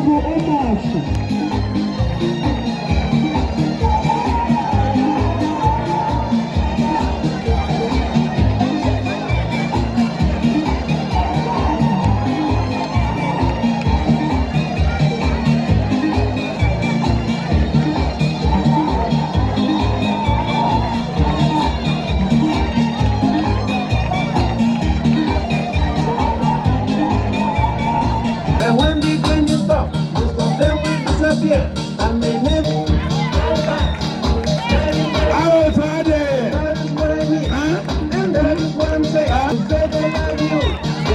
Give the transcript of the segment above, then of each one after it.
Chukwu Ụmụọchụ. And when the going is tough, most of them will disappear. And may never come back. Ahụ otu ọ dị. That is what I mean. And that is what I'm saying. To say they love you.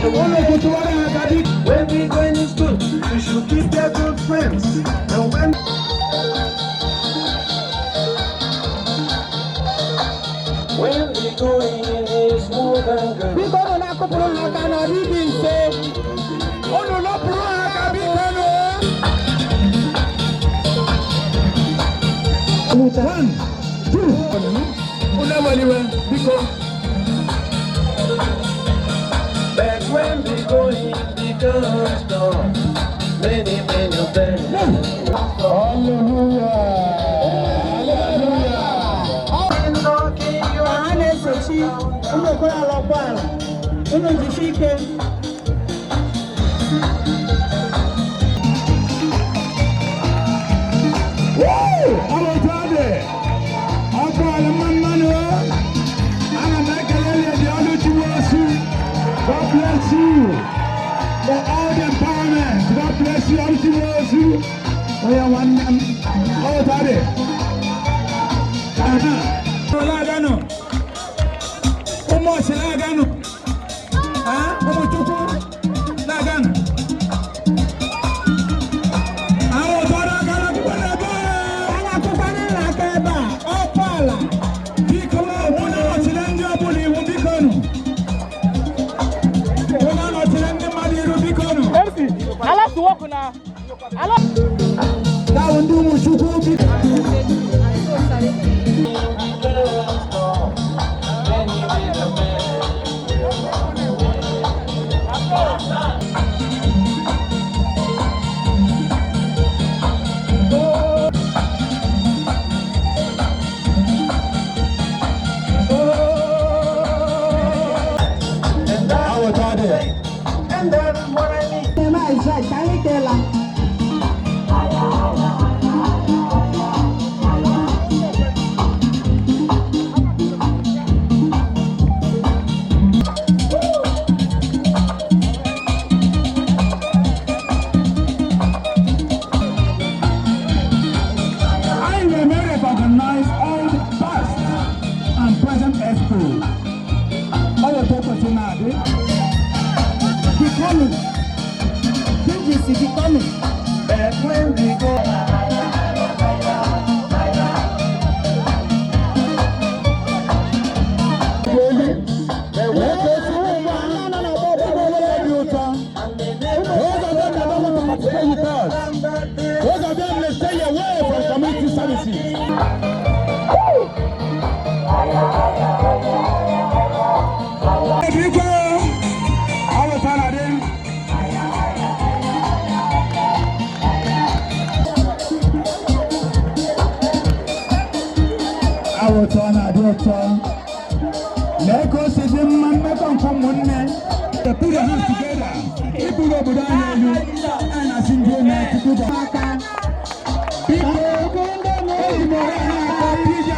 They Unu wanna keep. kwụtụwara ha aka biko. When we going to school, you should keep their good friends. And when we going is more than good. Biko unu na-akụpụrụ ha aka na ọdịdị nso. Unu lọpụrụ ha aka biko nụ. One, two. Unu eweliwe biko. But when we going becomes dark, many, many of them. Hallelujah. Hallelujah. Ka ha na-esochi ụmụ okorobịa ọkwa ala. Unu jisie ike. Woo! Ọ bụ otu ọ dị. Ọkụ ala mma mmanụ o. Ana m ekele Lady Oluchi Nwosu. God bless you for all the empowerment. God bless you, Oluchi Nwosu. Onye nwanne m. Ọ bụ otu ọ dị. Aha. Ụlọ aganụ. Ụmụ ọchịla aganụ. Ah, ụmụ Chukwu na-aganụ. Ahụ otu ọ dị aka n'akwụkwọ n'ebe a. A na-akụkwara nna aka ebe a, ọkwa ala. Biko, unu anọchila ndị ọbụla iwu biko nụ. Unu anọchila ndị mmadụ iru biko nụ. MC, I like to work now. I like. Ka bụ ndị ụmụ Chukwu biko. And that, Ahụ otu ọ dị. and that is what I mean. Na-eme Isaac, ka anyị keela. I will recognize all the past and present expo. Ọ bụ otu o kwesịrị na-adị. Bikonu. DGC bikonu. But when we go. Ndị nọ n'ọgbọ ọgbọ Obi ụtọ. Those of them that don't want to participate with us, those of them that stay away from community services. Biko, ọ bụ otu ọ na-adị. Ọ bụ otu ọ na-adị ụtọ. Lee ka o si dị mma mmekọ nke ụmụnne. They put their hands together. Iburu obodo anyị elu. A na-asị ndị ome tupu gọ. Aka. Biko, eji m ohere na-akpọ PJ.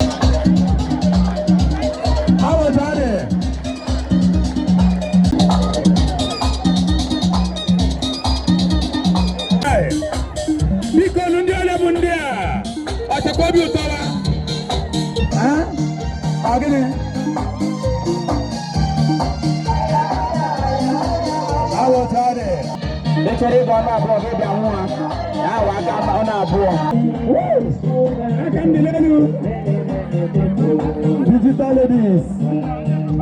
Ọ bụ otu ọ dị. Hey, biko nụ ndị ole bụ ndị a ọchakwa obi ụtọ wa. Ah, ọ gịnị? Ọ bụ otu ọ dị. Ị chọrọ ịga ọnụ abụọ gị bịa nwa. Ya awa aka ọnụ abụọ. Aka ndị n'elu. Digital ladies,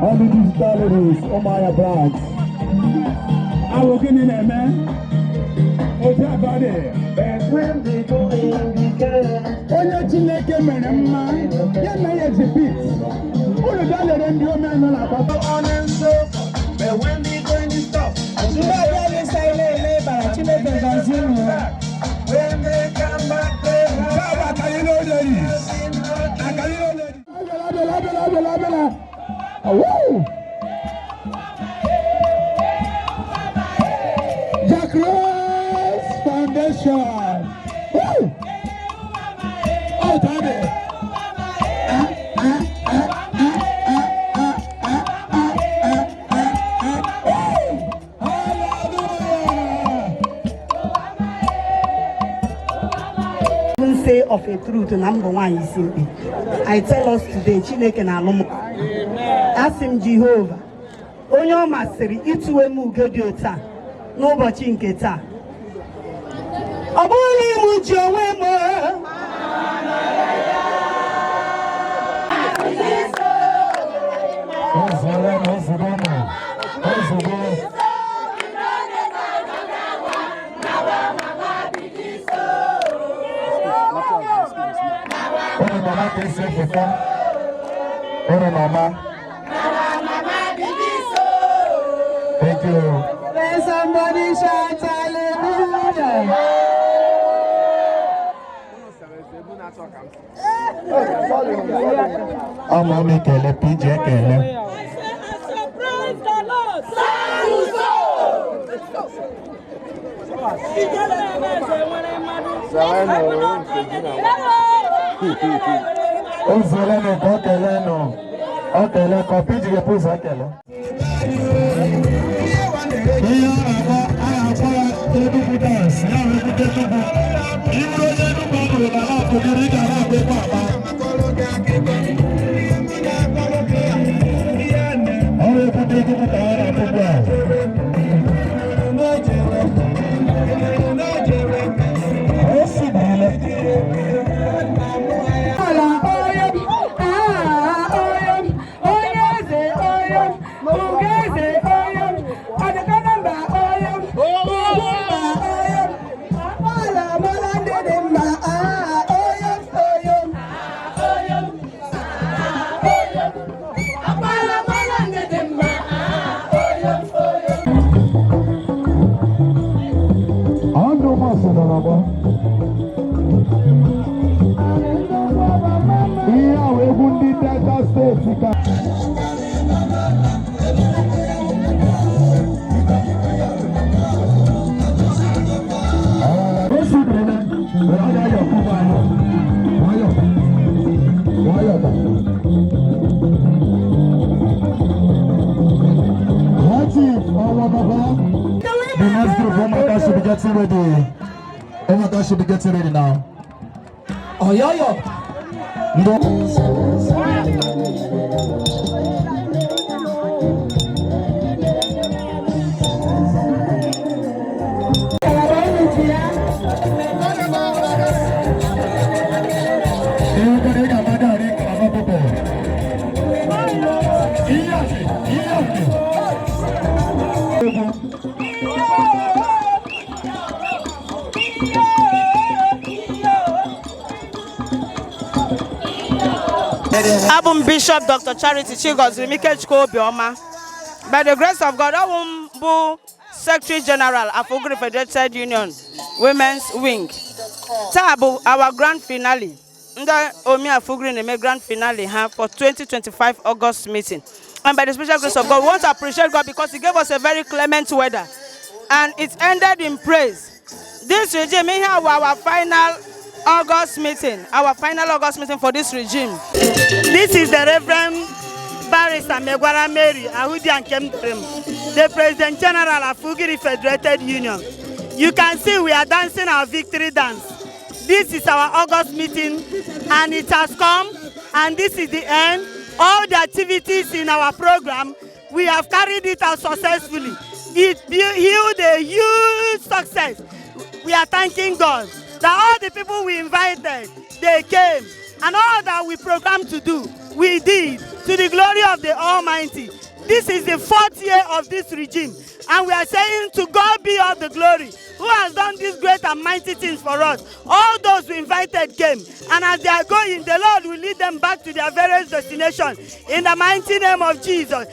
all the digital ladies, Ụmụahịa branch. Awụ gịnị na-eme? Otu aka ọ dị. But when they go in, becomes Onye Chineke mere mma, ya na ya exhibit. Unu bịa lere ndị ome nọ na akwa. on and so forth. But when they going is tough, Ndị ọbịa dị nsọ ile ele bara Chineke gọzie unu. Woo! Oh, Daddy. Ah, ah, ah, ah, ah, ah, ah, ah, ah, ah, ah. Woo! Hallelujah! Even say of a truth na m bụ nwaanyị isi mkpi. I tell us today, Chineke na-alụ m. Asị m Jehova, onye ọ masịrị ituwe m ugo dị otu a n'ụbọchị nke taa. Ọ bụghị m ji onwe m. Ozugbo na ozugbo na ozugbo. Ụnụ mama ka esi efeta. Ụnụ mama. Thank you. Let somebody shout hallelujah. Ama m ekele PJ ekele. Praise the Lord. O zuola nụ ka ọ kelee nụ. Ọ kelee ka PJ ga-epu ụzọ ekele. Ihe a na-akpọ ya Enugu dance, ya bụ egwu Enugu. Iburu onye Enugu ọ bụrụ na na-akụkiri, ị ga na-agba egwu akpa. Ọrụ egwu dị Enugu ka ọ na-akụ ugbu a. O sibirila. Ala onye, ah, onye, onye eze onye, ugo eze onye, ọdịkọta mba onye, ugwu mba onye, ala mara ndị dị mma, ah, onye, onye. Ala mara ndị dị mma, ah, onye, onye. Ọndụ masị nọ n'ọgbọ. Ihe a wụ egwu ndị Delta Steeti ka. O sibirila. Were anya yọ kwụba ahụ. Nwayọ. Nwayọ. High Chief Ọwọ́ Baba. The next group, Omaka should be getting ready. Omaka should be getting ready now. Oyoyo. Ndo. Ihe kwere ị ga-ama garị Calabar people. Ihe a dị, ihe a dị. Egwu. Abụ m Bishop Dr. Charity Chigoziri Ikechukwu Obioma. By the grace of God, ọwụ m bụ Secretary General Afugiri Federated Union Women's Wing. Taa bụ our grand finale. Ndị Omi Afugiri na-eme grand finale ha for 2025 August meeting. And by the special grace of God, we want to appreciate God because He gave us a very clement weather. And it ended in praise. This regime, here our final August meeting, our final August meeting for this regime. This is the Reverend Barrister Megwara Mary Ahudia Nkemdirim, the President General of Ugiri Federated Union. You can see we are dancing our victory dance. This is our August meeting and it has come and this is the end. All the activities in our program, we have carried it out successfully. It yielded a huge success. We are thanking God that all the people we invited, they came. And all that we programmed to do, we did to the glory of the Almighty. This is the fourth year of this regime. And we are saying to God be all the glory, who has done these great and mighty things for us. All those we invited came. And as they are going, the Lord will lead them back to their various destinations. In the mighty name of Jesus.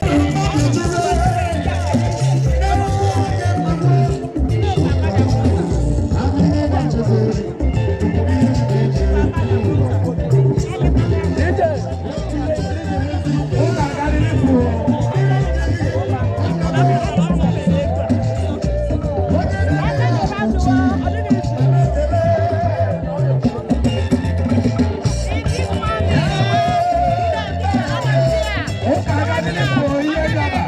Gịnị bụ ihe daba?